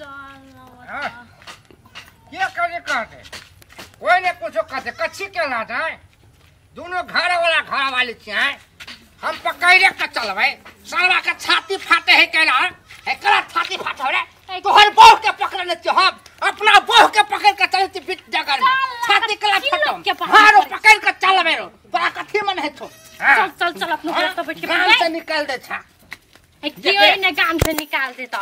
चल हां के करे कहते कोई ने कुछो कहते कच्छी के लाज है दोनों घर वाला घर वाली छियै हम पकड़े के चलबै साला के छाती फाटे है केला एकरा छाती फाटे रे तोहर बहू के पकड़ने छियै हम अपना बहू के पकड़ के चलती बीच जगह में छाती केला फटम हां रो पकड़ के चलबै रो तोरा कथी मन है छो चल चल चल अपनो घर तो बैठ के गाम से निकाल दे छा के ने गाम से निकाल दे त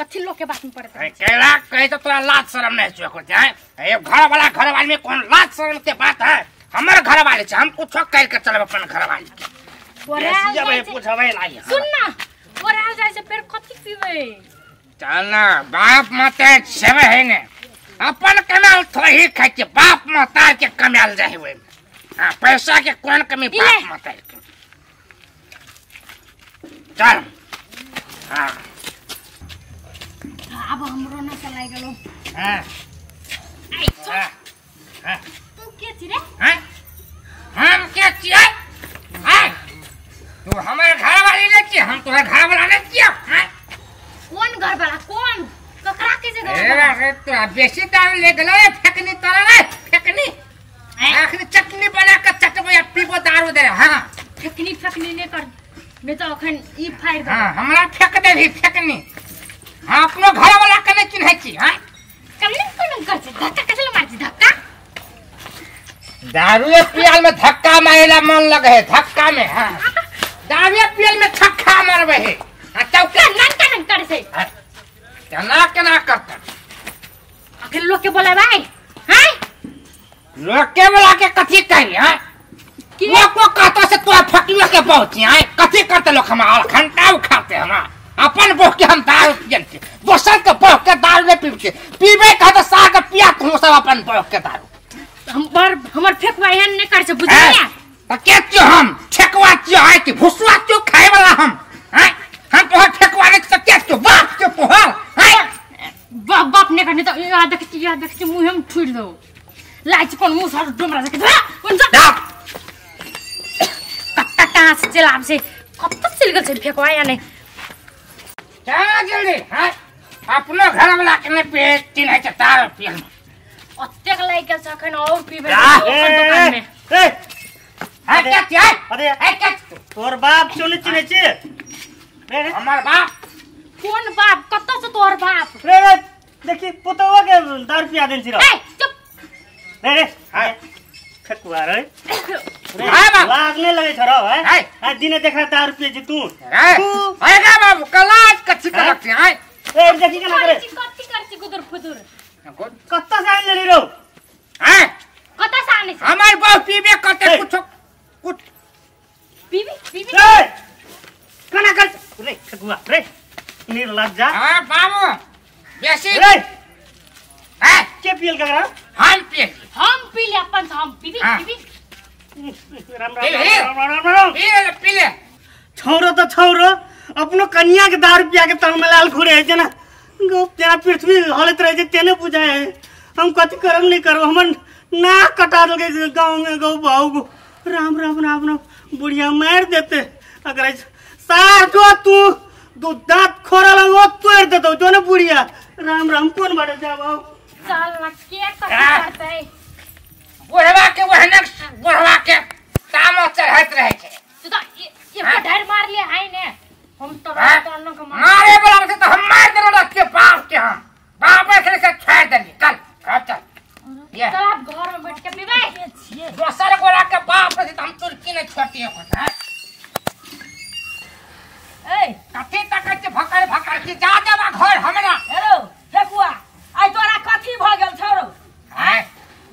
कथी लोग के बात में पड़त है केला कहे तो तोरा लाज शरम नहीं छो को जाए ए घर वाला घर वाली में कौन लाज शरम के बात है हमर घर वाले छ हम कुछो कर के चलब अपन घर वाली के ओराल पूछबै लाई सुन ना ओराल जाय से फिर कथी पीबै चल ना बाप माता सेवे है ने अपन कमाल थोड़ी खाइ के बाप माता के कमाल जाय होय हां पैसा के कौन कमी बाप माता के चल हां अब हमरो ना चलाइ गेलो हां आई हां तू के छी रे हां हम के छियै हां तू हमर घर वाली नहीं छी हम तोहर घर वाला नहीं छियै हां कौन घर वाला कौन ककरा के जे घर ए रे तोरा बेसी दारू ले गेलो रे फेकनी तोरा रे फेकनी आखिर चटनी बना के चटबो या पीबो दारू दे हां फेकनी फेकनी ने कर नहीं तो अखन ई फाड़ दे हां हमरा फेक देबी फेकनी हां अपनो घर वाला के नहीं चिन्है छी हां कमलिंग कोन कर छी धक्का कथि मार छी धक्का दारू पियल में धक्का मारेला मन लगे है धक्का में हां दारू पियल में छक्का मारबे है आ चौका नन कन कर से केना केना करता अखन लोग के बोलेबै हां लोग के बोला के कथी कही हां लोग को कहता से तोरा फकिया के पहुंची हां कथी करते लोग हमारा घंटा उखाते हमारा अपन बोह के हम दारू पियन के दोसर के बोह के दारू नहीं पीब के पीबे कहता साग पिया तू सब अपन बोह के दारू हमर हमर फेकवा एहन नहीं कर से बुझलिया त के छियो हम ठेकवा छियो आइ कि भुसवा छियो खाए वाला हम हैं हम तोहर ठेकवा नहीं त के छियो बाप के तोहर हैं बाप बाप ने करने तो याद देख छी याद देख छी मुंह हम ठुर दो लाइच कोन मुंह सर डुमरा के धरा कोन जा कत्ता कहां से चलाब से कत्ता चल गेल छै फेकवा या नहीं चल जल्दी हैं अपनो घर वाला के ने पे चिन्है छै तार पियल ओतेक लागि गेल छै अखन और पीबै दोकान में ए है क्या क्या अरे है क्या तोर बाप क्यों नहीं चिन्है छी रे रे हमर बाप कोन बाप कत्ता से तोर बाप रे रे देखी पुतवा के दारू पिया देन छी रे ए चुप रे रे हां ठकुआ रे हां लाग नहीं लगे छ रो है आ दिने देखा दारू पिए छी तू रे है गा बाबू कलाज कच्ची के रखती है ए देखी केना करे कथी कर छी गुदुर फुदुर कत्ता से आन लेली रो हैं कत्ता से आने हमर बहु पीबे करते कुछ कुछ पीबी पीबी ए केना कर रे ठकुआ रे निर्लज्जा हां बाबू बेसी रे हैं के पियल ककरा हम पिए हम पी ले अपन हम पीबी पीबी राम राम राम राम राम पी ले पी ले छौरो त छौरो अपनो कन्या के दारू पिया के तंग में लाल घुरे है जना गप जना पृथ्वी हलत रहे तेने बुझाए है हम कथी करम नहीं करब हमर नाक कटा देलकै गाँव में गौ बाऊ राम राम राम राम बुढ़िया मार देते अगर सार जो तू दू दांत खोरल वो तोड़ देतौ जो ने बुढ़िया राम राम कोन बाटे जा बाऊ चल ना के कथी करतै बुढ़वा के ओहने बुढ़वा के तामो चढ़ैत रहै छै तू त एक ढेर मार लिए है ने हम तो रात के मारे वाला से तो हम मार देने रखते बाप के हम बाप के से छोड़ देली चल घर चल ये चल आप घर में बैठ के पीबै दोसर गोरा के बाप से तो हम तुरकी नहीं छोड़ती हो ए कथी तकै छी भकर भकर की जा देबा घर हमरा हेलो फेकुआ आइ तोरा कथी भ गेल छौ रौ हैं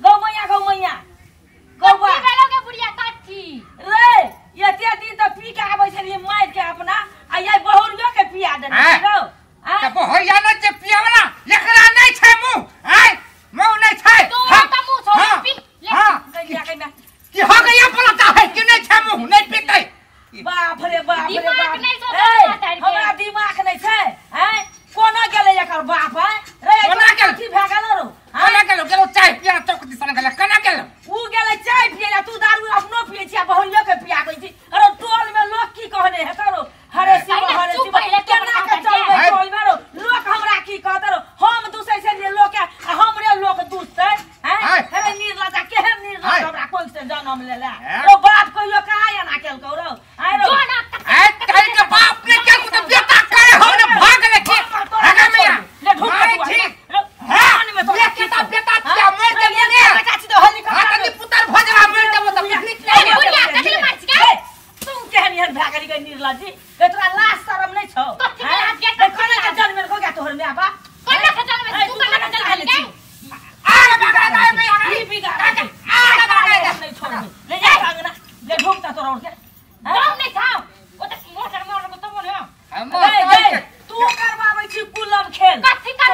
गौ मैया गौ मैया गौवा कथी भेलौ गे बुढ़िया कथी रे एते दिन त पी के आबै छलियै मारि के अपना आ ये बहुरियो के पिया देने छी रौ त बहुरिया नै छै पिया वाला एकरा नै छै मुंह हैं मुंह नै छै तोरा त मुंह छौ पी ले हां की हो गया बोलता है कि नै छै मुंह नै पीतै बाप रे बाप रे दिमाग बाप नै छौ हमरा दिमाग नै छै हैं कोना गेलै एकर बाप हैं रे कोना गेल कथी भए गेल रौ कोना गेल गेलो चाय पिया चौक दिसन गेल कोना गेल उ गेलै चाय पियै तू दारू अपनो पियै छी आ बहुरियो के पियाबै छी अरे टोल में लोग की कहने हेतौ रौ हरे शिव हरे शिव केना के चलबै टोल में रौ लोग हमरा की कहत रौ हम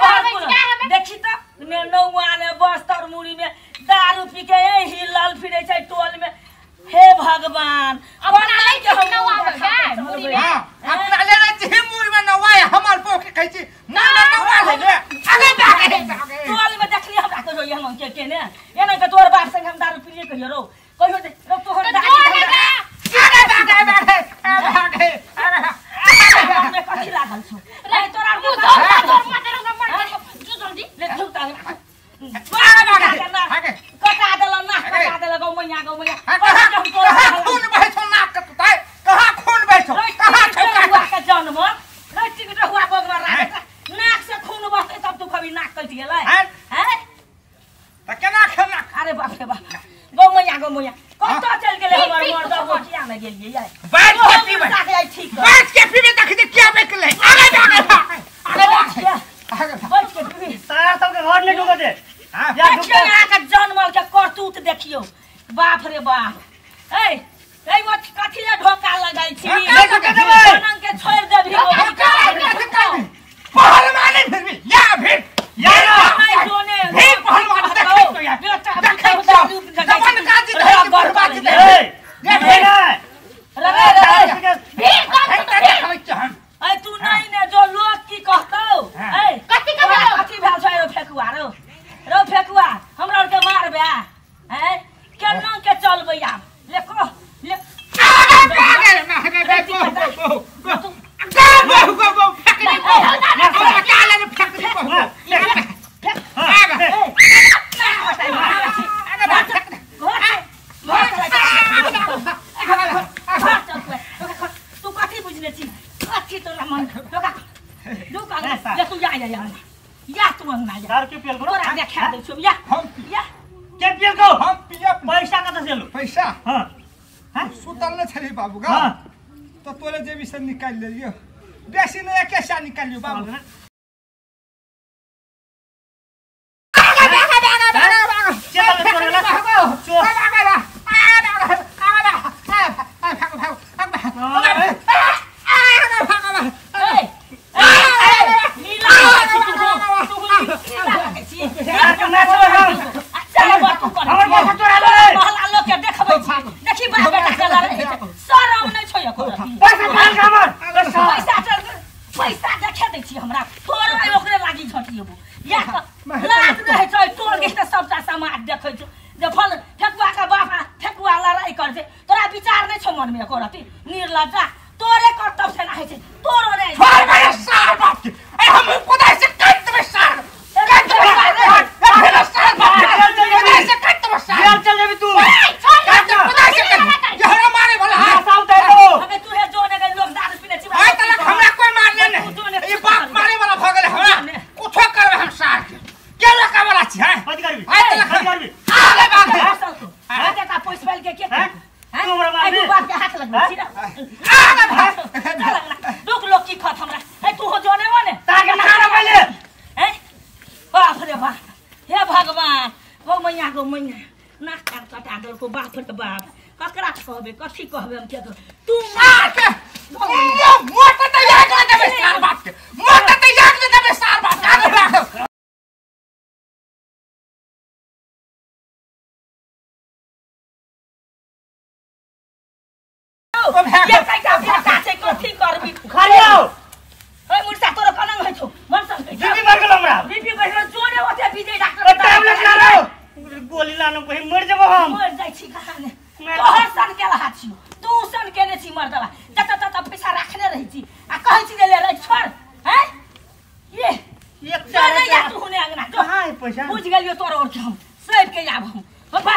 मार देखी त ने नौआ ने बस्तर मुड़ी में दारू पी के एही लाल फिरे छै टोल में। हे भगवान अपना ले के नौआ है मुड़ी में। हां अपना ले छी मुड़ी में नौआ है हमर बो के कहै छी ना ना नौआ है रे आगे भागे टोल में देखली हमरा कहियो हम के केने एना के तोर बाप संग हम दारू पीलिए कहियो रो कहियो रो तोहर दारू आगे भागे भागे भागे में कथि लागल छौ रे तोरा मुंह तोर मार मार जो जल्दी ले थुक आगे कटा देला ना कटा देला गौ मैया गौ मैया कहां खून बहै छौ नाक कटतै कहां खून बहै छौ कहां छौ हुआ के जन्म रे टिकट हुआ बगवा राख नाक से खून बहतै तब तू कभी नाक कटि गेलै हैं त केना खेना। अरे बाप रे बाप गौ मैया गौ मैया कत चल गेलै हमर मर्द बटिया में गेलियै यार बैठ के पीबै ठीक बैठ के पीबै देखै किया बैठ गेलै आगे भागे आगे भागे आगे बैठ के पीबै सारा सबके घर नहीं ढुके दे। देखियो यहाँ के जनमल के करतूत देखियो बाप रे बाप। ए ए मत कथि ले ढोका लगाई छी जनम के छोड़ देबी पहलवानी फिर भी या फिर या फिर पहलवान देखै तो यार देखै तो जवान काजी है बर्बाद है ये फिर रे रे फिर कौन ए तू नहीं ने जो लोग की कहतौ ए कथि के भेल कथि भेल छै रो फेकुआ रो रो फेकुआ हमरा और के मारबे हैं केना के चलबै आब ले कह ले आगे आगे गो गो गो गो गो फेक दे हमरा का ले फेक दे फेक आगे आगे फेक दे घर चल तू कथि बुझने छी कथि तोरा मन ढोका ढोका ले तू जा जा या तू अंगना जा दारू के पियल करो तोरा देखा दै छौ या हम या के पियल को हम पिया पैसा कत से लो पैसा। हां हां सुतल न छली बाबू गा हां तो तोरे जेबी से निकाल लेलियो बेसी न एके सा निकालियो बाबू। पैसा देखे दै छी हमरा तोर ओकरे लागी झटिएबो या लाज नहि छै तोर के त सबटा समाज देखै छौ जे फल ठेकुआ के बाप ठेकुआ लड़ाई कर छै तोरा विचार नहि छौ मन में एको रति निर्लज्जा तोरे कर्तव्य से ना होइ छै तोरो नै छोड़ मेरे सार बाप के ए हम कोदाय से काट देबै सार काट देबै सार बाप के कोदाय से काट देबै सार जेल चल जेबी तू काट दे कोदाय से काट हमरा मारे वाला हां साउथ है तो अबे तू हे जोने के लोग दारू पीने छी आइ तलक हमरा कोई मारने नहीं ई बाप मारे वाला भ गेलै हमरा कुछो करबै हम सार के के रोका वाला छी हैं कथि करबी आइ तलक कथि करबी आले बाप रे का पैसा पाइल के के तू हमरा मारबी तू बाप के हाथ लगबै छी ना आले बाप दुख लोग की खत हमरा ए तू हो जोने वने ताके मारा पहिले हैं बाप रे बाप हे भगवान गौ मैया गौ मैया नाक कान कटा देलको बाप रे बाप ककरा कहबे कथि कहबे हम के तू मार के मोट त याद देबे सार बाप के मोट त याद देबे सार बाप के आगे भाग के कैटा बेटा छै कथि करबी खालियो ए मुर्सा तोरो कनंग होइ छौ मन सन बीपी बढ़ गेल हमरा बीपी बढ़ गेल जोरे ओते बीजे डॉक्टर टैबलेट ला लो गोली लानो कहीं मर जेबो हम मर जाइ छी कहाँ ने तोहर सन के लहा छी तू सन केने छी मर्दवा जत तत पैसा राखने रहै छी आ कहै छी जे ले रे छोड़ हैं ये एक चल या तू हुने अंगना कहाँ है पैसा बुझ गेलियो तोर और के हम सैब के आब हम बाबा